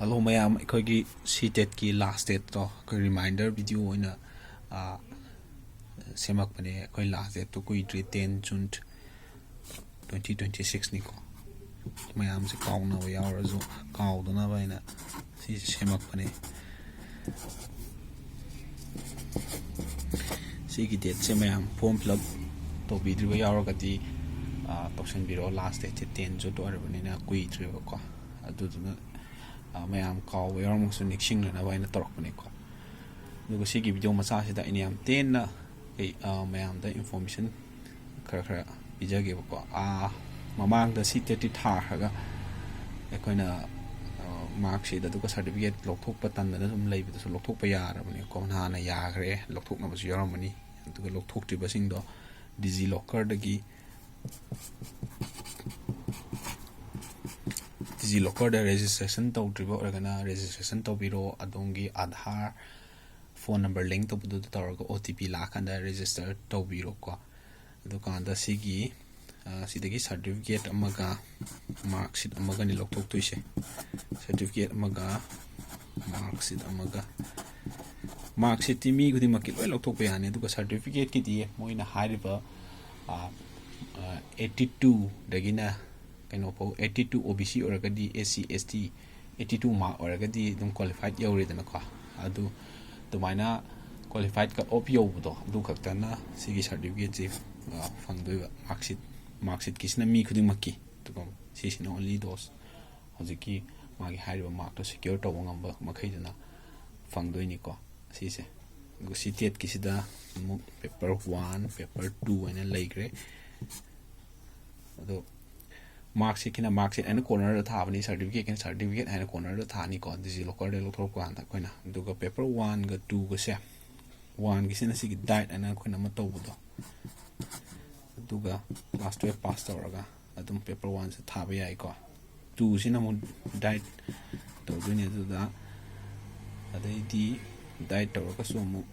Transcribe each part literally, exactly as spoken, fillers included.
Hello ꯃꯌꯥꯝ, ꯑꯩꯈꯣꯏꯒꯤ ꯁꯤ ꯇꯦꯠꯀꯤ ꯂꯥꯁ ꯗꯦꯠꯇꯣ ꯑꯩꯈꯣꯏ ꯔꯤꯃꯥꯏꯟꯗꯔ ꯚꯤꯗꯤꯑꯣ ꯑꯣꯏꯅ, ꯑ, ꯁꯦꯝꯃꯛꯄꯅꯦ꯫ ꯑꯩꯈꯣꯏ ꯂꯥꯁ ꯗꯦꯠꯇꯣ ꯀꯨꯏꯗ꯭ꯔꯤ, ꯇꯦꯟ ꯖꯨꯟ ꯇ꯭ꯋꯦꯟꯇꯤ ꯇ꯭ꯋꯦꯟꯇꯤ ꯁꯤꯛꯁꯅꯤꯀꯣ꯫ ꯃꯌꯥꯝꯁꯦ ꯀꯥꯎꯅꯕ ꯌꯥꯎꯔꯁꯨ ꯀꯥꯎꯗꯅꯕ ꯍꯥꯏꯅ ꯁꯤꯁꯦ ꯁꯦꯝꯃꯛꯄꯅꯦ꯫ ꯁꯤꯒꯤ ꯗꯦꯠꯁꯦ ꯃꯌꯥꯝ ꯐꯣꯔꯝ ꯐꯤꯜ ꯑꯞ ꯇꯧꯕꯤꯗ꯭ꯔꯤꯕ ꯌꯥꯎꯔꯒꯗꯤ, ꯑ, ꯇꯧꯁꯟꯕꯤꯔꯛꯑꯣ꯫ ꯂꯥꯁ ꯗꯦꯠꯁꯦ ꯇꯦꯟ ꯖꯨꯟ ꯑꯣꯏꯔꯕꯅꯤꯅ ꯀꯨꯏꯗ꯭ꯔꯦꯕꯀꯣ꯫ ꯑꯗꯨꯗꯨꯅ, ꯑ, ꯃꯌꯥꯝ ꯀꯥꯎꯕ ꯌꯥꯎꯔꯝꯃꯁꯨ ꯅꯤꯡꯁꯤꯡꯅꯅꯕ ꯍꯥꯏꯅ ꯇꯧꯔꯛꯄꯅꯦꯀꯣ꯫ ꯑꯗꯨꯒ ꯁꯤꯒꯤ ꯚꯤꯗꯤꯑꯣ ꯃꯆꯥꯁꯤꯗ ꯑꯩꯅ ꯌꯥꯝ ꯇꯦꯟꯅ ꯑꯩ, ꯑ, ꯃꯌꯥꯝꯗ ꯏꯟꯐꯣꯔꯃꯦꯁꯟ ꯈꯔ ꯈꯔ ꯄꯤꯖꯒꯦꯕꯀꯣ꯫ ꯑ, ꯃꯃꯥꯡꯗ ꯁꯤ ꯇꯦꯠꯇꯤ ꯊꯥꯈ꯭ꯔꯒ ꯑꯩꯈꯣꯏꯅ, ꯑ, ꯃꯥꯔꯛꯁꯤꯠ ꯑꯗꯨꯒ ꯁꯥꯔꯇꯤꯐꯤꯀꯦꯠ ꯂꯧꯊꯣꯛꯄ ꯇꯟꯗꯅ ꯑꯗꯨꯝ ꯂꯩꯕꯗꯨꯁꯨ ꯂꯧꯊꯣꯛꯄ ꯌꯥꯔꯕꯅꯦꯀꯣ꯫ ꯅꯍꯥꯟꯅ ꯌꯥꯈ꯭ꯔꯦ, ꯂꯧꯊꯣꯛꯅꯕꯁꯨ ꯌꯥꯎꯔꯝꯃꯅꯤ꯫ ꯑꯗꯨꯒ ꯂꯧꯊꯣꯛꯇ꯭ꯔꯤꯕꯁꯤꯡꯗꯣ ꯗꯤꯖꯤ ꯂꯣꯀꯔꯗꯒꯤ, ꯗꯤꯖꯤ ꯂꯣꯀꯔꯗ ꯔꯦꯖꯤꯁꯇ꯭ꯔꯦꯁꯟ ꯇꯧꯗ꯭ꯔꯤꯕ ꯑꯣꯏꯔꯒꯅ ꯔꯦꯖꯤꯁꯇ꯭ꯔꯦꯁꯟ ꯇꯧꯕꯤꯔꯣ꯫ ꯑꯗꯣꯝꯒꯤ ꯑꯙꯥꯔ ꯐꯣꯟ ꯅꯝꯕꯔ ꯂꯤꯡ ꯇꯧꯕꯗꯨꯗ ꯇꯧꯔꯒ ꯑꯣ ꯇꯤ ꯄꯤ ꯂꯥꯛꯑꯀꯥꯟꯗ ꯔꯦꯖꯤꯁꯇꯔ ꯇꯧꯕꯤꯔꯣꯀꯣ꯫ ꯑꯗꯨꯀꯥꯟꯗ ꯁꯤꯒꯤ, ꯑ, ꯁꯤꯗꯒꯤ ꯁꯥꯔꯇꯤꯐꯤꯀꯦꯠ ꯑꯃꯒ ꯃꯥꯔꯛꯁꯤꯠ ꯑꯃꯒꯅꯤ ꯂꯧꯊꯣꯛꯇꯣꯏꯁꯦ꯫ ꯁꯥꯔꯇꯤꯐꯤꯀꯦꯠ ꯑꯃꯒ ꯃꯥꯔꯛꯁꯤꯠ ꯑꯃꯒ꯫ ꯃꯥꯔꯛꯁꯤꯠꯇꯤ ꯃꯤ ꯈꯨꯗꯤꯡꯃꯛꯀꯤ ꯂꯣꯏ ꯂꯧꯊꯣꯛꯄ ꯌꯥꯅꯤ꯫ ꯑꯗꯨꯒ ꯁꯥꯔꯇꯤꯐꯤꯀꯦꯠꯀꯤꯗꯤ ꯃꯣꯏꯅ ꯍꯥꯏꯔꯤꯕ, ꯑ, ꯑ, ꯑꯩꯠꯇꯤ ꯇꯨꯗꯒꯤꯅ ꯀꯩꯅꯣꯐꯥꯎ, ꯑꯩꯠꯇꯤ ꯇꯨ ꯑꯣ ꯕꯤ ꯁꯤ ꯑꯣꯏꯔꯒꯗꯤ, ꯑꯦꯁ ꯁꯤ, ꯑꯦꯁ ꯇꯤ ꯑꯩꯠꯇꯤ ꯇꯨ ꯃꯥꯔꯛ ꯑꯣꯏꯔꯒꯗꯤ ꯑꯗꯨꯝ ꯀ꯭ꯋꯥꯂꯤꯐꯥꯏꯠ ꯌꯧꯔꯦꯗꯅꯀꯣ꯫ ꯑꯗꯨ ꯑꯗꯨꯃꯥꯏꯅ ꯀ꯭ꯋꯥꯂꯤꯐꯥꯏꯠ ꯀꯠ ꯑꯣꯐ ꯌꯧꯕꯗꯣ ꯑꯗꯨ ꯈꯛꯇꯅ ꯁꯤꯒꯤ ꯁꯥꯔꯇꯤꯐꯤꯀꯦꯠꯁꯤ, ꯑ, ꯐꯪꯗꯣꯏꯕ꯫ ꯃꯥꯔꯛꯁꯤꯠ, ꯃꯥꯔꯛꯁꯤꯠꯀꯤꯁꯤꯅ ꯃꯤ ꯈꯨꯗꯤꯡꯃꯛꯀꯤ, ꯑꯗꯨꯒ ꯁꯤꯁꯤꯅ only those ꯍꯧꯖꯤꯛꯀꯤ ꯃꯥꯒꯤ ꯍꯥꯏꯔꯤꯕ ꯃꯥꯔꯛꯇꯣ ꯁꯦꯀ꯭ꯌꯣꯔ ꯇꯧꯕ ꯉꯝꯕ ꯃꯈꯩꯗꯨꯅ ꯐꯪꯗꯣꯏꯅꯤꯀꯣ ꯁꯤꯁꯦ꯫ ꯑꯗꯨꯒ ꯁꯤ ꯇꯦꯠꯀꯤꯁꯤꯗ ꯑꯃꯨꯛ ꯄꯦꯄꯔ ꯋꯥꯟ, ꯄꯦꯄꯔ ꯇꯨ ꯍꯥꯏꯅ ꯂꯩꯈ꯭ꯔꯦ꯫ ꯑꯗꯣ ꯃꯥꯔꯛꯁꯤꯠꯀꯤꯅ ꯃꯥꯔꯛꯁꯤꯠ ꯍꯥꯏꯅ ꯀꯣꯔꯅꯔꯗ ꯊꯥꯕꯅꯤ, ꯁꯥꯔꯇꯤꯐꯤꯀꯦꯠꯀꯤꯅ ꯁꯥꯔꯇꯤꯐꯤꯀꯦꯠ ꯍꯥꯏꯅ ꯀꯣꯔꯅꯔꯗ ꯊꯥꯅꯤꯀꯣ, ꯗꯤꯖꯤ ꯂꯣꯀꯔꯗ ꯂꯧꯊꯣꯔꯛꯄ ꯀꯥꯟꯗ ꯑꯩꯈꯣꯏꯅ꯫ ꯑꯗꯨꯒ ꯄꯦꯄꯔ ꯋꯥꯟꯒ ꯇꯨꯒꯁꯦ, ꯋꯥꯟꯒꯤꯁꯤꯅ ꯁꯤꯒꯤ ꯗꯥꯏꯠ ꯍꯥꯏꯅ ꯑꯩꯈꯣꯏꯅ ꯑꯃ ꯇꯧꯕꯗꯣ, ꯑꯗꯨꯒ ꯀ꯭ꯂꯥꯁ ꯇꯨꯌꯦꯜꯞ ꯄꯥꯁ ꯇꯧꯔꯒ ꯑꯗꯨꯝ ꯄꯦꯄꯔ ꯋꯥꯟꯁꯦ ꯊꯥꯕ ꯌꯥꯏꯀꯣ꯫ ꯇꯨꯁꯤꯅ ꯑꯃꯨꯛ ꯗꯥꯏꯠ ꯇꯧꯗꯣꯏꯅꯤ꯫ ꯑꯗꯨꯗ ꯑꯗꯩꯗꯤ ꯗꯥꯏꯠ ꯇꯧꯔꯒꯁꯨ ꯑꯃꯨꯛ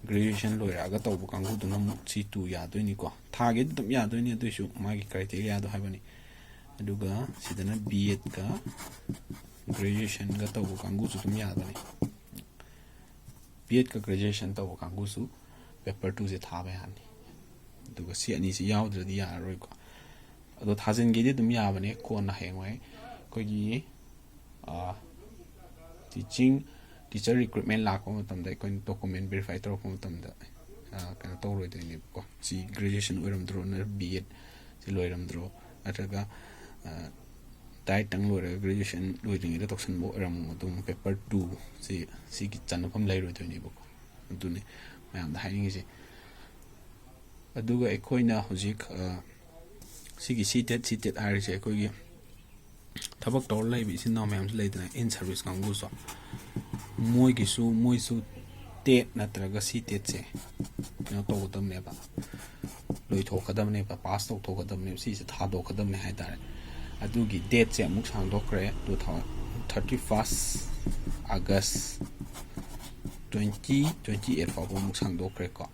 ꯒ꯭ꯔꯦꯖꯨꯑꯦꯁꯟ ꯂꯣꯏꯔꯛꯑꯒ ꯇꯧꯕ ꯀꯥꯡꯕꯨꯗꯨꯅ ꯑꯃꯨꯛ ꯁꯤ ꯇꯨ ꯌꯥꯗꯣꯏꯅꯤꯀꯣ꯫ ꯊꯥꯒꯦꯗꯤ ꯑꯗꯨꯝ ꯌꯥꯗꯣꯏꯅꯤ, ꯑꯗꯨꯏꯁꯨ ꯃꯥꯒꯤ ꯀ꯭ꯔꯥꯏꯇꯦꯔꯤꯌꯥꯗꯣ ꯍꯥꯏꯕꯅꯤ꯫ ꯑꯗꯨꯒ ꯁꯤꯗꯅ ꯕꯤ ꯑꯦꯗꯀ ꯒ꯭ꯔꯦꯖꯨꯑꯦꯁꯟꯒ ꯇꯧꯕ ꯀꯥꯡꯕꯨꯁꯨ ꯑꯗꯨꯝ ꯌꯥꯕꯅꯤ꯫ ꯕꯤ ꯑꯦꯗꯀ ꯒ꯭ꯔꯦꯖꯨꯑꯦꯁꯟ ꯇꯧꯕ ꯀꯥꯡꯕꯨꯁꯨ ꯄꯦꯄꯔ ꯇꯨꯁꯦ ꯊꯥꯕ ꯌꯥꯅꯤ꯫ ꯑꯗꯨꯒ ꯁꯤ ꯑꯅꯤꯁꯤ ꯌꯥꯎꯗ꯭ꯔꯗꯤ ꯌꯥꯔꯔꯣꯏꯀꯣ꯫ ꯑꯗꯣ ꯊꯥꯖꯤꯟꯒꯦꯗꯤ ꯑꯗꯨꯝ ꯌꯥꯕꯅꯦ, ꯀꯣꯟꯅ ꯍꯌꯦꯡꯋꯥꯏ ꯑꯩꯈꯣꯏꯒꯤ ꯇꯤꯆꯤꯡ ꯇꯤꯆꯔ ꯔꯤꯀ꯭ꯔꯨꯠꯃꯦꯟ ꯂꯥꯛꯄ ꯃꯇꯝꯗ ꯑꯩꯈꯣꯏꯅ ꯗꯣꯀꯨꯃꯦꯟ ꯚꯦꯔꯤꯐꯥꯏ ꯇꯧꯔꯛꯄ ꯃꯇꯝꯗ ꯀꯩꯅꯣ ꯇꯧꯔꯣꯏꯗꯣꯏꯅꯦꯕꯀꯣ꯫ ꯁꯤ ꯒ꯭ꯔꯦꯖꯨꯑꯦꯁꯟ ꯑꯣꯏꯔꯝꯗ꯭ꯔꯣ, ꯅꯠꯇ꯭ꯔ ꯕꯤ ꯑꯦꯗ ꯁꯤ ꯂꯣꯏꯔꯝꯗ꯭ꯔꯣ, ꯅꯠꯇ꯭ꯔꯒ ꯗꯥꯏꯠꯇꯪ ꯂꯣꯏꯔꯒ ꯒ꯭ꯔꯦꯖꯨꯑꯦꯁꯟ ꯂꯣꯏꯗ꯭ꯔꯤꯉꯩꯗ ꯇꯧꯁꯟꯕ ꯑꯣꯏꯔꯝꯃꯣ, ꯑꯗꯨꯝ ꯄꯦꯄꯔ ꯇꯨ ꯁꯤ ꯁꯤꯒꯤ ꯆꯟꯅꯐꯝ ꯂꯩꯔꯣꯏꯗꯣꯏꯅꯦꯕꯀꯣ꯫ ꯑꯗꯨꯅꯤ ꯃꯌꯥꯝꯗ ꯍꯥꯏꯅꯤꯡꯉꯤꯁꯦ꯫ ꯑꯗꯨꯒ ꯑꯩꯈꯣꯏꯅ ꯍꯧꯖꯤꯛ ꯁꯤꯒꯤ ꯁꯤ ꯇꯦꯠ ꯁꯤ ꯇꯦꯠ ꯍꯥꯏꯔꯤꯁꯦ ꯑꯩꯈꯣꯏꯒꯤ ꯊꯕꯛ ꯇꯧꯔ ꯂꯩꯕ ꯏꯆꯤꯟ ꯏꯅꯥꯎ ꯃꯌꯥꯝꯁꯨ ꯂꯩꯗꯅ, ꯏꯟ ꯁꯥꯔꯚꯤꯁ ꯀꯥꯡꯕꯨꯁꯨ, ꯃꯣꯏꯒꯤꯁꯨ ꯃꯣꯏꯁꯨ ꯇꯦꯠ ꯅꯠꯇ꯭ꯔꯒ ꯁꯤ ꯇꯦꯠꯁꯦ ꯀꯩꯅꯣ ꯇꯧꯒꯗꯕꯅꯦꯕ, ꯂꯣꯏꯊꯣꯛꯀꯗꯕꯅꯦꯕ, ꯄꯥꯁ ꯇꯧꯊꯣꯛꯀꯗꯕꯅꯦꯕ, ꯁꯤꯁꯦ ꯊꯥꯗꯣꯛꯀꯗꯕꯅꯦ ꯍꯥꯏꯇꯥꯔꯦ꯫ ꯑꯗꯨꯒꯤ ꯗꯦꯠꯁꯦ ꯑꯃꯨꯛ ꯁꯥꯡꯗꯣꯛꯈ꯭ꯔꯦ, ꯇꯨ ꯊꯥꯎꯖꯟ ꯊꯥꯔꯇꯤ ꯐꯥꯔꯁ ꯑꯥꯒꯁ ꯇ꯭ꯋꯦꯟꯇꯤ ꯇ꯭ꯋꯦꯟꯇꯤ ꯑꯩꯠ ꯐꯥꯎꯕ ꯑꯃꯨꯛ ꯁꯥꯡꯗꯣꯛꯈ꯭ꯔꯦꯀꯣ꯫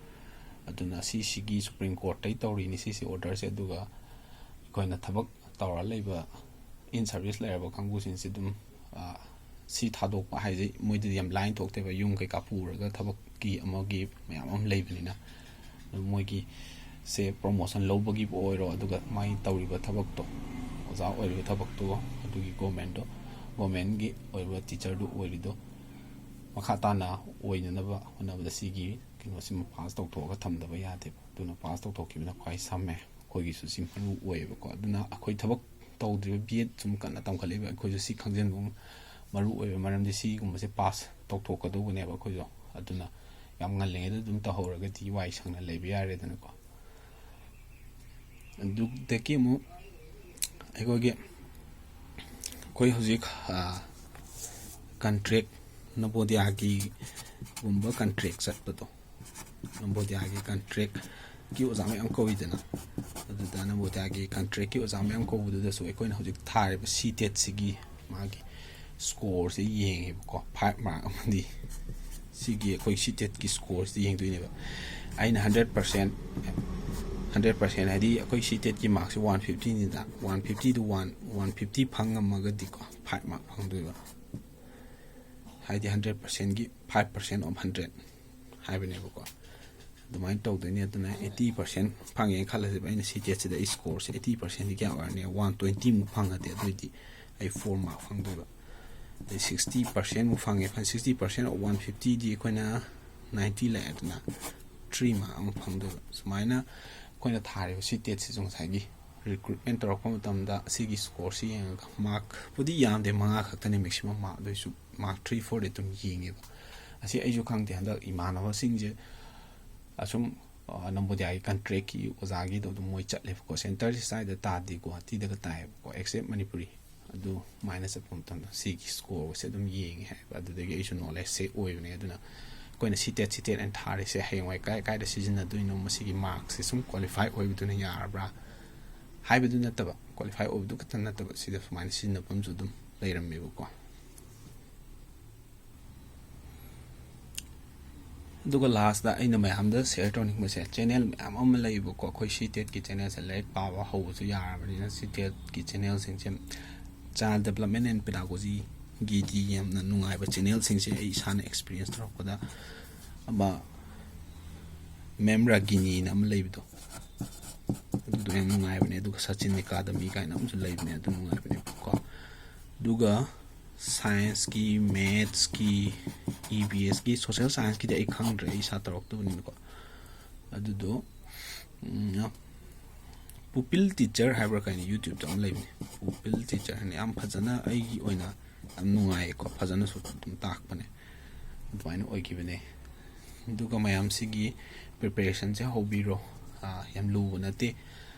ꯑꯗꯨꯅ ꯁꯤꯁꯤꯒꯤ ꯁꯨꯄ꯭ꯔꯤꯝ ꯀꯣꯔꯠꯇꯩ ꯇꯧꯔꯤꯅꯤ ꯁꯤꯁꯤ ꯑꯣꯔꯗꯔꯁꯦ꯫ ꯑꯗꯨꯒ ꯑꯩꯈꯣꯏꯅ ꯊꯕꯛ ꯇꯧꯔ ꯂꯩꯕ, ꯏꯟ ꯁꯥꯔꯚꯤꯁ ꯂꯩꯔꯕ ꯀꯥꯡꯕꯨꯁꯤꯡꯁꯤ ꯑꯗꯨꯝ ꯁꯤ ꯊꯥꯗꯣꯛꯄ ꯍꯥꯏꯁꯦ ꯃꯣꯏꯗꯗꯤ ꯌꯥꯝ ꯂꯥꯏꯅ ꯊꯣꯛꯇꯦꯕ꯫ ꯌꯨꯝ ꯀꯩꯀꯥ ꯄꯨꯔꯒ ꯊꯕꯛꯀꯤ ꯑꯃꯒꯤ ꯃꯌꯥꯝ ꯑꯃ ꯂꯩꯕꯅꯤꯅ, ꯑꯗꯨ ꯃꯣꯏꯒꯤ ꯁꯦ ꯄ꯭ꯔꯣꯃꯣꯁꯟ ꯂꯧꯕꯒꯤꯕꯨ ꯑꯣꯏꯔꯣ, ꯑꯗꯨꯒ ꯃꯥꯒꯤ ꯇꯧꯔꯤꯕ ꯊꯕꯛꯇꯣ, ꯑꯣꯖꯥ ꯑꯣꯏꯔꯤꯕ ꯊꯕꯛꯇꯣ, ꯑꯗꯨꯒꯤ ꯒꯣꯔꯃꯦꯟꯗꯣ, ꯒꯣꯔꯃꯦꯟꯒꯤ ꯑꯣꯏꯕ ꯇꯤꯆꯔꯗꯨ ꯑꯣꯏꯔꯤꯗꯣ ꯃꯈꯥ ꯇꯥꯅ ꯑꯣꯏꯅꯅꯕ ꯍꯣꯠꯅꯕꯗ ꯁꯤꯒꯤ ꯀꯩꯅꯣꯁꯤꯃ ꯄꯥꯁ ꯇꯧꯊꯣꯛꯑꯒ ꯊꯝꯗꯕ ꯌꯥꯗꯦꯕ꯫ ꯑꯗꯨꯅ ꯄꯥꯁ ꯇꯧꯊꯣꯛꯈꯤꯕꯅ ꯈ꯭ꯋꯥꯏ ꯁꯝꯃꯦ꯫ ꯑꯩꯈꯣꯏꯒꯤꯁꯨ ꯁꯤ ꯃꯔꯨ ꯑꯣꯏꯌꯦꯕꯀꯣ꯫ ꯑꯗꯨꯅ ꯑꯩꯈꯣꯏ ꯊꯕꯛ ꯇꯧꯗ꯭ꯔꯤꯕ, ꯕꯤ ꯑꯦꯗ ꯁꯨꯝ ꯀꯟꯅ ꯇꯝꯈꯠꯂꯛꯏꯕ ꯑꯩꯈꯣꯏꯁꯨ ꯁꯤ ꯈꯪꯖꯤꯟꯕ ꯃꯔꯨ ꯑꯣꯏꯕ, ꯃꯔꯝꯗꯤ ꯁꯤꯒꯨꯝꯕꯁꯦ ꯄꯥꯁ ꯇꯧꯊꯣꯛꯀꯗꯧꯕꯅꯦꯕ ꯑꯩꯈꯣꯏꯁꯨ꯫ ꯑꯗꯨꯅ ꯌꯥꯝ ꯉꯜꯂꯤꯉꯩꯗ ꯑꯗꯨꯝ ꯇꯧꯍꯧꯔꯒꯗꯤ ꯋꯥꯏ ꯁꯪꯅ ꯂꯩꯕ ꯌꯥꯔꯦꯗꯅꯀꯣ꯫ ꯑꯗꯨꯗꯒꯤ ꯑꯃꯨꯛ ꯑꯩꯈꯣꯏꯒꯤ, ꯑꯩꯈꯣꯏ ꯍꯧꯖꯤꯛ ꯀꯟꯇ꯭ꯔꯦꯛ, ꯅꯕꯣꯗꯤꯌꯥꯒꯤꯒꯨꯝꯕ ꯀꯟꯇ꯭ꯔꯦꯛ ꯆꯠꯄꯗꯣ, ꯅꯕꯣꯗꯤꯌꯥꯒꯤ ꯀꯟꯇ꯭ꯔꯦꯛꯀꯤ ꯑꯣꯖꯥ ꯃꯌꯥꯝ ꯀꯧꯏꯗꯅ, ꯑꯗꯨꯗ ꯅꯕꯣꯗꯤꯌꯥꯒꯤ ꯀꯟꯇ꯭ꯔꯦꯛꯀꯤ ꯑꯣꯖꯥ ꯃꯌꯥꯝ ꯀꯧꯕꯗꯨꯗꯁꯨ ꯑꯩꯈꯣꯏꯅ ꯍꯧꯖꯤꯛ ꯊꯥꯔꯤꯕ ꯁꯤ ꯇꯦꯠꯁꯤꯒꯤ ꯃꯥꯒꯤ ꯁ꯭ꯀꯣꯔꯁꯦ ꯌꯦꯡꯉꯦꯕꯀꯣ, ꯐꯥꯏꯚ ꯃꯥꯔꯛ ꯑꯃꯗꯤ ꯁꯤꯒꯤ ꯑꯩꯈꯣꯏ ꯁꯤ ꯇꯦꯠꯀꯤ ꯁ꯭ꯀꯣꯔꯁꯦ ꯌꯦꯡꯗꯣꯏꯅꯦꯕ꯫ ꯑꯩꯅ ꯍꯟꯗ꯭ꯔꯦꯠ ꯄꯥꯔꯁꯦꯟ ꯍꯟꯗ꯭ꯔꯦꯠ ꯄꯥꯔꯁꯦꯟ ꯍꯥꯏꯗꯤ ꯑꯩꯈꯣꯏ ꯁꯤ ꯇꯦꯠꯀꯤ ꯃꯥꯔꯛꯁꯦ ꯋꯥꯟ ꯐꯤꯐꯇꯤꯅꯤꯗ, ꯋꯥꯟ ꯐꯤꯐꯇꯤꯗꯨ ꯋꯥꯟ ꯋꯥꯟ ꯐꯤꯐꯇꯤ ꯐꯪꯉꯝꯃꯒꯗꯤꯀꯣ, ꯐꯥꯏꯚ ꯃꯥꯔꯛ ꯐꯪꯗꯣꯏꯕ꯫ ꯍꯥꯏꯗꯤ ꯍꯟꯗ꯭ꯔꯦꯠ ꯄꯥꯔꯁꯦꯟꯒꯤ ꯐꯥꯏꯚ ꯄꯥꯔꯁꯦꯟ ꯑꯣꯐ ꯍꯟꯗ꯭ꯔꯦꯠ ꯍꯥꯏꯕꯅꯦꯕꯀꯣ꯫ ꯑꯗꯨꯃꯥꯏꯅ ꯇꯧꯗꯣꯏꯅꯤ꯫ ꯑꯗꯨꯅ ꯑꯩꯠꯇꯤ ꯄꯥꯔꯁꯦꯟ ꯐꯪꯉꯦꯅ ꯈꯜꯂꯁꯦꯕ, ꯑꯩꯅ ꯁꯤ ꯇꯦꯠꯁꯤꯗ ꯑꯩ ꯁ꯭ꯀꯣꯔꯁꯦ ꯑꯩꯠꯇꯤ ꯄꯥꯔꯁꯦꯟꯗꯤ ꯀꯌꯥ ꯑꯣꯏꯔꯅꯤ? ꯋꯥꯟ ꯇ꯭ꯋꯦꯟꯇꯤꯃꯨꯛ ꯐꯪꯉꯗꯤ, ꯑꯗꯨꯑꯣꯏꯗꯤ ꯑꯩ ꯐꯣꯔ ꯃꯥꯔꯛ ꯐꯪꯗꯣꯏꯕ꯫ ꯑꯗꯩ ꯁꯤꯛꯁꯇꯤ ꯄꯥꯔꯁꯦꯟꯃꯨꯛ ꯐꯪꯉꯦ ꯈꯜꯂꯦ, ꯁꯤꯛꯁꯇꯤ ꯄꯥꯔꯁꯦꯟ ꯑꯣꯐ ꯋꯥꯟ ꯐꯤꯐꯇꯤꯗꯤ ꯑꯩꯈꯣꯏꯅ ꯅꯥꯏꯟꯇꯤ ꯂꯥꯛꯑꯦꯗꯅ, ꯊ꯭ꯔꯤ ꯃꯥꯔꯛ ꯑꯃ ꯐꯪꯗꯣꯏꯕ꯫ ꯁꯨꯃꯥꯏꯅ ꯑꯩꯈꯣꯏꯅ ꯊꯥꯔꯤꯕ ꯁꯤ ꯇꯦꯠꯁꯤꯁꯨ ꯉꯁꯥꯏꯒꯤ ꯔꯤꯀ꯭ꯔꯨꯠꯃꯦꯟ ꯇꯧꯔꯛꯄ ꯃꯇꯝꯗ ꯑꯁꯤꯒꯤ ꯁ꯭ꯀꯣꯔꯁꯤ ꯌꯦꯡꯉꯒ, ꯃꯥꯔꯛꯄꯨꯗꯤ ꯌꯥꯝꯗꯦ, ꯃꯉꯥ ꯈꯛꯇꯅꯤ ꯃꯦꯛꯁꯤꯃꯝ ꯃꯥꯔꯛ, ꯑꯗꯨꯑꯣꯏꯁꯨ ꯃꯥꯔꯛ ꯊ꯭ꯔꯤ ꯐꯣꯔꯗꯤ ꯑꯗꯨꯝ ꯌꯦꯡꯉꯦꯕ꯫ ꯑꯁꯤ ꯑꯩꯁꯨ ꯈꯪꯗꯦ, ꯍꯟꯗꯛ ꯏꯃꯥꯟꯅꯕꯁꯤꯡꯁꯦ ꯑꯁꯨꯝ, ꯑ, ꯅꯝꯕꯣꯗꯤꯌꯥꯒꯤ ꯀꯟꯇ꯭ꯔꯦꯛꯀꯤ ꯑꯣꯖꯥꯒꯤꯗꯣ ꯑꯗꯨꯝ ꯃꯣꯏ ꯆꯠꯂꯦꯕꯀꯣ꯫ ꯁꯦꯟꯇꯔꯁꯤ ꯁ꯭ꯋꯥꯏꯗ ꯇꯥꯗꯦ, ꯒꯨꯍꯥꯇꯤꯗꯒ ꯇꯥꯏꯌꯦꯕꯀꯣ, ꯑꯦꯛꯁꯦꯞ ꯃꯅꯤꯄꯨꯔꯤ꯫ ꯑꯗꯨꯃꯥꯏꯅ ꯆꯠꯄ ꯃꯇꯝꯗ ꯁꯤꯒꯤ ꯁ꯭ꯀꯣꯔꯁꯦ ꯑꯗꯨꯝ ꯌꯦꯡꯉꯦ ꯍꯥꯏꯕ, ꯑꯗꯨꯗꯒꯤ ꯑꯩꯁꯨ ꯅꯣꯂꯦꯖꯁꯦ ꯑꯣꯏꯕꯅꯦ꯫ ꯑꯗꯨꯅ ꯑꯩꯈꯣꯏꯅ ꯁꯤ ꯇꯦꯠ, ꯁꯤ ꯇꯦꯠ ꯑꯅ ꯊꯥꯔꯤꯁꯦ ꯍꯌꯦꯡꯋꯥꯏ ꯀꯥꯏ ꯀꯥꯏꯗ ꯁꯤꯖꯤꯟꯅꯗꯣꯏꯅꯣ, ꯃꯁꯤꯒꯤ ꯃꯥꯔꯛꯁꯦ ꯁꯨꯝ ꯀ꯭ꯋꯥꯂꯤꯐꯥꯏ ꯑꯣꯏꯕꯗꯨꯅ ꯌꯥꯔꯕ꯭ꯔꯥ ꯍꯥꯏꯕꯗꯨ ꯅꯠꯇꯕ, ꯀ꯭ꯋꯥꯂꯤꯐꯥꯏ ꯑꯣꯏꯕꯗꯨ ꯈꯛꯇꯪ ꯅꯠꯇꯕ, ꯁꯤꯗ ꯁꯨꯃꯥꯏꯅ ꯁꯤꯖꯤꯟꯅꯐꯝꯁꯨ ꯑꯗꯨꯝ ꯂꯩꯔꯝꯃꯦꯕꯀꯣ꯫ ꯑꯗꯨꯒ ꯂꯥꯁꯇ ꯑꯩꯅ ꯃꯌꯥꯝꯗ ꯁꯤꯌꯔ ꯇꯧꯅꯤꯡꯕꯁꯦ, ꯆꯦꯅꯦꯜ ꯃꯌꯥꯝ ꯑꯃ ꯂꯩꯌꯦꯕꯀꯣ꯫ ꯑꯩꯈꯣꯏ ꯁꯤ ꯇꯦꯠꯀꯤ ꯆꯦꯅꯦꯜꯁꯦ ꯂꯥꯏꯔꯤꯛ ꯄꯥꯕ ꯍꯧꯕꯁꯨ ꯌꯥꯔꯕꯅꯤꯅ, ꯁꯤ ꯇꯦꯠꯀꯤ ꯆꯦꯅꯦꯜꯁꯤꯡꯁꯦ, Child Development and Pedagogy ꯒꯤꯗꯤ ꯌꯥꯝꯅ ꯅꯨꯡꯉꯥꯏꯕ ꯆꯦꯅꯦꯜꯁꯤꯡꯁꯦ꯫ ꯑꯩ ꯏꯁꯥꯅ ꯑꯦꯛꯁꯄꯤꯔꯤꯌꯦꯟꯁ ꯇꯧꯔꯛꯄꯗ, ꯑꯃ ꯃꯦꯝ ꯔꯥꯒꯤꯅꯤꯅ ꯑꯃ ꯂꯩꯕꯗꯣ, ꯑꯗꯨꯗꯣ ꯌꯥꯝ ꯅꯨꯡꯉꯥꯏꯕꯅꯦ꯫ ꯑꯗꯨꯒ ꯁꯆꯤꯟ ꯑꯦꯀꯥꯗꯃꯤ ꯀꯥꯏꯅ ꯑꯃꯁꯨ ꯂꯩꯕꯅꯦ, ꯑꯗꯨ ꯅꯨꯡꯉꯥꯏꯕꯅꯦꯕꯀꯣ꯫ ꯑꯗꯨꯒ ꯁꯥꯏꯟꯁꯀꯤ, ꯃꯦꯠꯁꯀꯤ, ꯏ ꯕꯤ ꯑꯦꯁꯀꯤ, ꯁꯣꯁꯦꯜ ꯁꯥꯏꯟꯁꯀꯤꯗꯤ ꯑꯩ ꯈꯪꯗ꯭ꯔꯦ, ꯑꯩ ꯏꯁꯥ ꯇꯧꯔꯛꯇꯕꯅꯤꯅꯀꯣ꯫ ꯑꯗꯨꯗꯣ, ꯎꯝ, ꯄꯨꯄꯤꯜ ꯇꯤꯆꯔ ꯍꯥꯏꯕ꯭ꯔꯥ ꯀꯩꯅꯣ, ꯌꯨꯇ꯭ꯌꯨꯕꯇ ꯑꯃ ꯂꯩꯕꯅꯦ, ꯄꯨꯄꯤꯜ ꯇꯤꯆꯔ ꯍꯥꯏꯅ꯫ ꯌꯥꯝ ꯐꯖꯅ, ꯑꯩꯒꯤ ꯑꯣꯏꯅ ꯌꯥꯝ ꯅꯨꯡꯉꯥꯏꯌꯦꯀꯣ, ꯐꯖꯅꯁꯨ ꯑꯗꯨꯝ ꯇꯥꯛꯄꯅꯦ꯫ ꯑꯗꯨꯃꯥꯏꯅ ꯑꯣꯏꯈꯤꯕꯅꯦ꯫ ꯑꯗꯨꯒ ꯃꯌꯥꯝꯁꯤꯒꯤ ꯄ꯭ꯔꯤꯄꯦꯔꯦꯁꯟꯁꯦ ꯍꯧꯕꯤꯔꯣ꯫ ꯑꯥ, ꯌꯥꯝ ꯂꯨꯕ ꯅꯠꯇꯦ꯫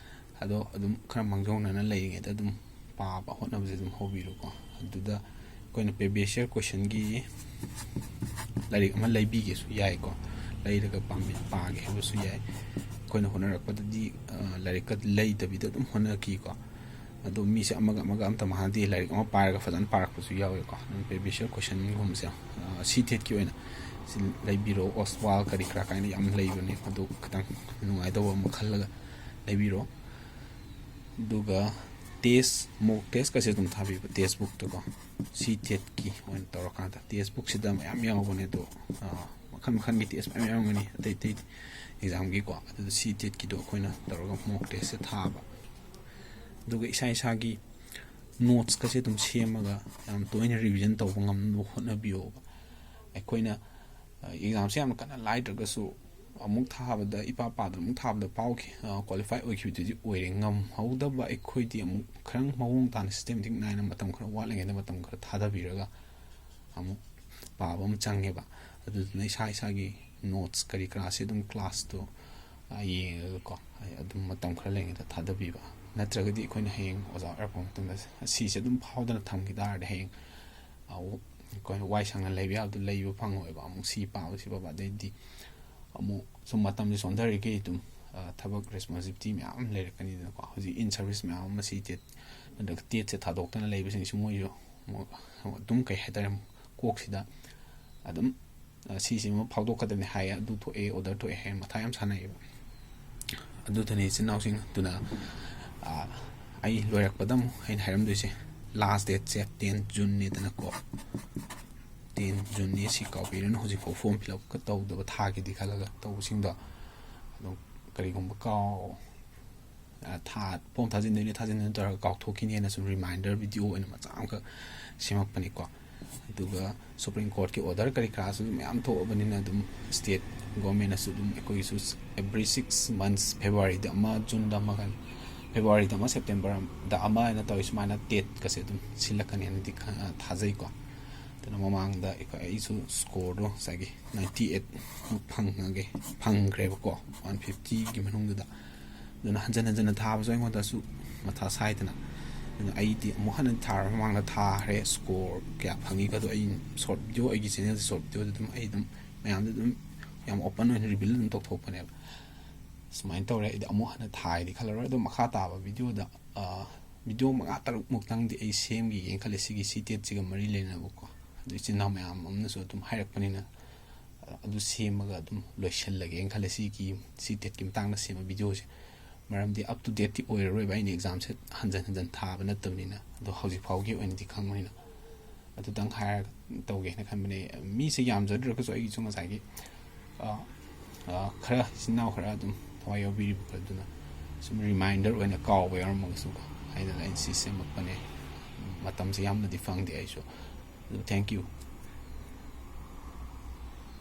ꯑꯗꯣ ꯑꯗꯨꯝ ꯈꯔ ꯃꯥꯡꯖꯧꯅꯅ ꯂꯩꯔꯤꯉꯩꯗ ꯑꯗꯨꯝ ꯄꯥꯕ ꯍꯣꯠꯅꯕꯁꯦ ꯑꯗꯨꯝ ꯍꯧꯕꯤꯔꯣꯀꯣ꯫ ꯑꯗꯨꯗ ꯑꯩꯈꯣꯏꯅ previous year questionꯒꯤ ꯂꯥꯏꯔꯤꯛ ꯑꯃ ꯂꯩꯕꯤꯒꯦꯁꯨ ꯌꯥꯏꯀꯣ꯫ ꯂꯩꯔꯒ ꯄꯥꯝꯃꯤ-, ꯄꯥꯒꯦ ꯍꯥꯏꯕꯁꯨ ꯌꯥꯏ꯫ ꯑꯩꯈꯣꯏꯅ ꯍꯣꯠꯅꯔꯛꯄꯗꯗꯤ, ꯑ, ꯂꯥꯏꯔꯤꯛꯀ ꯂꯩꯗꯕꯤꯗ ꯑꯗꯨꯝ ꯍꯣꯠꯅꯔꯛꯈꯤꯀꯣ꯫ ꯑꯗꯣ ꯃꯤꯁꯦ ꯑꯃꯒ ꯑꯃꯒ ꯑꯝꯇ ꯃꯥꯟꯅꯗꯦ, ꯂꯥꯏꯔꯤꯛ ꯑꯃ ꯄꯥꯏꯔꯒ ꯐꯖꯅ ꯄꯥꯔꯛꯄꯁꯨ ꯌꯥꯎꯋꯦꯀꯣ꯫ ꯑꯗꯨꯝ previous year questionꯒꯨꯝꯕꯁꯦ, ꯑ, ꯁꯤ ꯇꯦꯠꯀꯤ ꯑꯣꯏꯅ ꯁꯤ ꯂꯩꯕꯤꯔꯣ, ꯑꯣꯁꯋꯥꯜ ꯀꯔꯤ ꯀꯔꯥ ꯀꯥꯏꯅ ꯌꯥꯝ ꯂꯩꯕꯅꯦ꯫ ꯑꯗꯨ ꯈꯤꯇꯪ ꯅꯨꯡꯉꯥꯏꯗꯧꯕ ꯑꯃ ꯈꯜꯂꯒ ꯂꯩꯕꯤꯔꯣ꯫ ꯑꯗꯨꯒ ꯇꯦꯁ, ꯃꯣꯛ ꯇꯦꯁꯀꯁꯦ ꯑꯗꯨꯝ ꯊꯥꯕꯤꯕ, ꯇꯦꯛꯁ ꯕꯨꯛꯇꯀꯣ, ꯁꯤ ꯇꯦꯠꯀꯤ ꯑꯣꯏꯅ ꯇꯧꯔꯀꯥꯟꯗ꯫ ꯇꯦꯛꯁ ꯕꯨꯛꯁꯤꯗ ꯃꯌꯥꯝ ꯌꯥꯎꯕꯅꯦ, ꯑꯗꯣ ꯃꯈꯜ ꯃꯈꯜꯒꯤ ꯇꯦꯁ ꯃꯌꯥꯝ ꯌꯥꯎꯔꯝꯒꯅꯤ ꯑꯇꯩ ꯑꯇꯩ ꯑꯦꯛꯖꯥꯝꯒꯤꯀꯣ꯫ ꯑꯗꯨꯗ ꯁꯤ ꯇꯦꯠꯀꯤꯗꯣ ꯑꯩꯈꯣꯏꯅ ꯇꯧꯔꯒ ꯃꯣꯛ ꯇꯦꯁꯁꯦ ꯊꯥꯕ꯫ ꯑꯗꯨꯒ ꯏꯁꯥ ꯏꯁꯥꯒꯤ ꯅꯣꯠꯁꯀꯁꯦ ꯑꯗꯨꯝ ꯁꯦꯝꯃꯒ ꯌꯥꯝ ꯇꯣꯏꯅ ꯔꯤꯚꯤꯖꯟ ꯇꯧꯕ ꯉꯝꯅꯕ ꯍꯣꯠꯅꯕꯤꯌꯣꯕ꯫ ꯑꯩꯈꯣꯏꯅ ꯑꯦꯛꯖꯥꯝꯁꯦ ꯌꯥꯝꯅ ꯀꯟꯅ ꯂꯥꯏꯗ꯭ꯔꯒꯁꯨ, ꯑꯃꯨꯛ ꯊꯥꯕꯗ, ꯏꯄꯥ ꯄꯥꯗꯅ ꯑꯃꯨꯛ ꯊꯥꯕꯗ ꯄꯥꯎꯈꯤ ꯀ꯭ꯋꯥꯂꯤꯐꯥꯏ ꯑꯣꯏꯈꯤꯕꯗꯨꯗꯤ ꯑꯣꯏꯔꯦ꯫ ꯉꯝꯍꯧꯗꯕ ꯑꯩꯈꯣꯏꯗꯤ ꯑꯃꯨꯛ ꯈꯔ ꯃꯑꯣꯡ ꯇꯥꯅ, ꯁꯤꯁꯇꯦꯃꯦꯇꯤꯛ ꯅꯥꯏꯅ ꯃꯇꯝ ꯈꯔ ꯋꯥꯠꯂꯤꯉꯩꯗ ꯃꯇꯝ ꯈꯔ ꯊꯥꯗꯕꯤꯔꯒ ꯑꯃꯨꯛ ꯄꯥꯕ ꯑꯃ ꯆꯪꯉꯦꯕ꯫ ꯑꯗꯨꯗꯨꯅ ꯏꯁꯥ ꯏꯁꯥꯒꯤ ꯅꯣꯠꯁ ꯀꯔꯤ ꯀꯔꯥꯁꯦ ꯑꯗꯨꯝ ꯀ꯭ꯂꯥꯁꯇꯣ ꯌꯦꯡꯉꯒꯀꯣ, ꯑꯗꯨꯝ ꯃꯇꯝ ꯈꯔ ꯂꯩꯔꯤꯉꯩꯗ ꯊꯥꯗꯕꯤꯕ꯫ ꯅꯠꯇ꯭ꯔꯒꯗꯤ ꯑꯩꯈꯣꯏꯅ ꯍꯌꯦꯡ ꯑꯣꯖꯥ ꯑꯣꯏꯔꯛꯄ ꯃꯇꯝꯗ ꯁꯤꯁꯦ ꯑꯗꯨꯝ ꯐꯥꯎꯗꯅ ꯊꯝꯈꯤ ꯇꯥꯔꯗꯤ, ꯍꯌꯦꯡ ꯑꯩꯈꯣꯏꯅ ꯋꯥꯏ ꯁꯪꯅ ꯂꯩꯕ ꯌꯥꯕꯗꯣ ꯂꯩꯕ ꯐꯪꯉꯣꯏꯕ꯫ ꯑꯃꯨꯛ ꯁꯤ ꯄꯥꯕ, ꯁꯤ ꯄꯥꯕ, ꯑꯗꯩꯗꯤ ꯑꯃꯨꯛ ꯁꯨꯝ ꯃꯇꯝꯁꯦ ꯆꯣꯟꯊꯔꯤꯈꯩ ꯑꯗꯨꯝ ꯊꯕꯛ ꯔꯦꯁꯄꯣꯟꯁꯤꯕꯤꯂꯤꯇꯤ ꯃꯌꯥꯝ ꯑꯃ ꯂꯩꯔꯛꯀꯅꯤꯗꯅꯀꯣ꯫ ꯍꯧꯖꯤꯛ ꯏꯟ ꯁꯔꯚꯤꯁ ꯃꯌꯥꯝ ꯑꯃ ꯁꯤ ꯇꯦꯠ ꯅꯠꯇ꯭ꯔꯒ ꯇꯦꯠꯁꯦ ꯊꯥꯗꯣꯛꯇꯅ ꯂꯩꯕꯁꯤꯡꯁꯤ ꯃꯣꯏꯁꯨ ꯑꯗꯨꯝ, ꯀꯩ ꯍꯥꯏꯇꯥꯔꯦ, ꯀꯣꯛꯁꯤꯗ ꯑꯗꯨꯝ ꯁꯤꯁꯤꯃ ꯐꯥꯎꯗꯣꯛꯀꯗꯕꯅꯤ ꯍꯥꯏꯌꯦ, ꯑꯗꯨ ꯊꯣꯛꯑꯦ, ꯑꯣꯔꯗꯔ ꯊꯣꯛꯑꯦ ꯍꯥꯏꯅ ꯃꯊꯥ ꯌꯥꯝ ꯁꯥꯟꯅꯩꯌꯦꯕ꯫ ꯑꯗꯨꯗꯅꯤ ꯏꯆꯤꯟ ꯏꯅꯥꯎꯁꯤꯡ꯫ ꯑꯗꯨꯅ ꯑꯩ ꯂꯣꯏꯔꯛꯄꯗ ꯑꯃꯨꯛ ꯑꯩꯅ ꯍꯥꯏꯔꯝꯗꯣꯏꯁꯦ, ꯂꯥꯁ ꯗꯦꯠꯁꯦ ꯇꯦꯟ ꯖꯨꯟꯅꯤꯗꯅꯀꯣ꯫ ꯇꯦꯟ ꯖꯨꯟꯅꯤ, ꯁꯤ ꯀꯥꯎꯕꯤꯔꯅꯨ꯫ ꯍꯧꯖꯤꯛꯐꯥꯎ ꯐꯣꯔꯝ ꯐꯤꯜ ꯑꯞꯀ ꯇꯧꯗꯕ, ꯊꯥꯒꯤꯗꯤ ꯈꯜꯂꯒ ꯇꯧꯕꯁꯤꯡꯗꯣ, ꯑꯗꯨꯝ ꯀꯔꯤꯒꯨꯝꯕ ꯀꯥꯎ ꯊꯥ ꯐꯣꯝ ꯊꯥꯖꯤꯟꯗꯣꯏꯅꯦ, ꯊꯥꯖꯤꯟꯗꯣꯏꯅꯦ ꯇꯧꯔꯒ ꯀꯥꯎꯊꯣꯛꯈꯤꯅꯦꯅ ꯁꯨꯝ ꯔꯤꯃꯥꯏꯟꯗꯔ ꯚꯤꯗꯤꯑꯣ ꯑꯣꯏꯅ ꯃꯆꯥ ꯑꯃꯈꯛ ꯁꯦꯝꯃꯛꯄꯅꯤꯀꯣ꯫ ꯑꯗꯨꯒ ꯁꯨꯄ꯭ꯔꯤꯝ ꯀꯣꯔꯠꯀꯤ ꯑꯣꯔꯗꯔ ꯀꯔꯤ ꯀꯔꯥꯁꯨ ꯃꯌꯥꯝ ꯊꯣꯛꯑꯕꯅꯤꯅ, ꯑꯗꯨꯝ ꯁ꯭ꯇꯦꯠ ꯒꯣꯔꯃꯦꯟꯅꯁꯨ ꯑꯗꯨꯝ ꯑꯩꯈꯣꯏꯒꯤꯁꯨ every six months, ꯐꯦꯕ꯭ꯔꯨꯋꯥꯔꯤꯗ ꯑꯃ, ꯖꯨꯟꯗ ꯑꯃ, ꯐꯦꯕ꯭ꯔꯨꯋꯥꯔꯤꯗ ꯑꯃ, ꯁꯦꯞꯇꯦꯝꯕꯔꯗ ꯑꯃ ꯍꯥꯏꯅ ꯇꯧꯋꯤ꯫ ꯁꯨꯃꯥꯏꯅ ꯇꯦꯠꯀꯁꯦ ꯑꯗꯨꯝ ꯁꯤꯜꯂꯛꯀꯅꯤ ꯍꯥꯏꯅꯗꯤ ꯊꯥꯖꯩꯀꯣ꯫ ꯑꯗꯨꯅ ꯃꯃꯥꯡꯗ ꯑꯩꯈꯣꯏ, ꯑꯩꯁꯨ ꯁ꯭ꯀꯣꯔꯗꯣ ꯉꯁꯥꯏꯒꯤ ninety eight ꯐꯪꯉꯒꯦ, ꯐꯪꯈ꯭ꯔꯦꯕꯀꯣ, one fiftyꯒꯤ ꯃꯅꯨꯡꯗꯨꯗ꯫ ꯑꯗꯨꯅ ꯍꯟꯖꯟ ꯍꯟꯖꯟꯅ ꯊꯥꯕꯁꯨ ꯑꯩꯉꯣꯟꯗꯁꯨ ꯃꯊꯥ ꯁꯥꯏꯗꯅ꯫ ꯑꯗꯨꯅ ꯑꯩꯗꯤ ꯑꯃꯨꯛ ꯍꯟꯅ ꯊꯥꯔ ꯃꯃꯥꯡꯗ ꯊꯥꯈ꯭ꯔꯦ꯫ ꯁ꯭ꯀꯣꯔ ꯀꯌꯥ ꯐꯪꯉꯤꯒꯗꯣ ꯑꯩ ꯁꯣꯔꯠ ꯚꯤꯗꯤꯑꯣ, ꯑꯩꯒꯤ ꯆꯦꯅꯦꯜꯁꯦ ꯁꯣꯔꯠ ꯚꯤꯗꯤꯑꯣꯗ ꯑꯗꯨꯝ ꯑꯩ ꯑꯗꯨꯝ ꯃꯌꯥꯝꯗ ꯑꯗꯨꯝ ꯌꯥꯝ ꯑꯣꯄꯟ ꯑꯣꯏꯅ ꯔꯤꯚꯤꯜ ꯑꯗꯨꯝ ꯇꯧꯊꯣꯛꯄꯅꯦꯕ꯫ ꯁꯨꯃꯥꯏꯅ ꯇꯧꯔꯦ꯫ ꯑꯩꯗꯤ ꯑꯃꯨꯛ ꯍꯟꯅ ꯊꯥꯒꯦꯗꯤ ꯈꯜꯂꯔꯣꯏ꯫ ꯑꯗꯣ ꯃꯈꯥ ꯇꯥꯕ ꯚꯤꯗꯤꯑꯣꯗ, ꯚꯤꯗꯤꯑꯣ ꯃꯉꯥ ꯇꯔꯨꯛ ꯃꯨꯛꯇꯪꯗꯤ ꯑꯩ ꯁꯦꯝꯈꯤꯒꯦꯅ ꯈꯜꯂꯦ, ꯁꯤꯒꯤ ꯁꯤ ꯇꯦꯠꯁꯤꯒ ꯃꯔꯤ ꯂꯩꯅꯕꯀꯣ꯫ ꯑꯗꯨ ꯏꯆꯤꯟ ꯏꯅꯥꯎ ꯃꯌꯥꯝ ꯑꯃꯅꯁꯨ ꯑꯗꯨꯝ ꯍꯥꯏꯔꯛꯄꯅꯤꯅ, ꯑꯗꯨ ꯁꯦꯝꯃꯒ ꯑꯗꯨꯝ ꯂꯣꯏꯁꯤꯜꯂꯒꯦꯅ ꯈꯜꯂꯦ꯫ ꯁꯤꯒꯤ ꯁꯤ ꯇꯦꯠꯀꯤ ꯃꯇꯥꯡꯗ ꯁꯦꯝꯕ ꯚꯤꯗꯤꯑꯣꯁꯦ ꯃꯔꯝꯗꯤ up to dateꯇꯤ ꯑꯣꯏꯔꯔꯣꯏꯕ, ꯑꯩꯅ examꯁꯦ ꯍꯟꯖꯟ ꯍꯟꯖꯟ ꯊꯥꯕ ꯅꯠꯇꯕꯅꯤꯅ꯫ ꯑꯗꯣ ꯍꯧꯖꯤꯛ ꯐꯥꯎꯒꯤ ꯑꯣꯏꯅꯗꯤ ꯈꯪꯕꯅꯤꯅ ꯑꯗꯨꯇꯪ ꯍꯥꯏꯔꯒ ꯇꯧꯒꯦꯅ ꯈꯟꯕꯅꯦ꯫ ꯃꯤꯁꯦ ꯌꯥꯝꯖꯗ꯭ꯔꯒꯁꯨ ꯑꯩꯒꯤꯁꯨ ꯉꯁꯥꯏꯒꯤ, ꯑ, ꯑ, ꯈꯔ, ꯏꯆꯤꯟ ꯏꯅꯥꯎ ꯈꯔ ꯑꯗꯨꯝ ꯊꯋꯥꯏ ꯌꯥꯎꯕꯤꯔꯤꯕ ꯈꯔꯗꯨꯅ ꯁꯨꯝ reminder ꯑꯣꯏꯅ ꯀꯥꯎꯕ ꯌꯥꯎꯔꯝꯃꯒꯁꯨ ꯍꯥꯏꯗꯅ ꯑꯩꯅ ꯁꯤ ꯁꯦꯝꯃꯛꯄꯅꯦ꯫ ꯃꯇꯝꯁꯦ ꯌꯥꯝꯅꯗꯤ ꯐꯪꯗꯦ ꯑꯩꯁꯨ꯫ ꯑꯗꯨ thank you꯫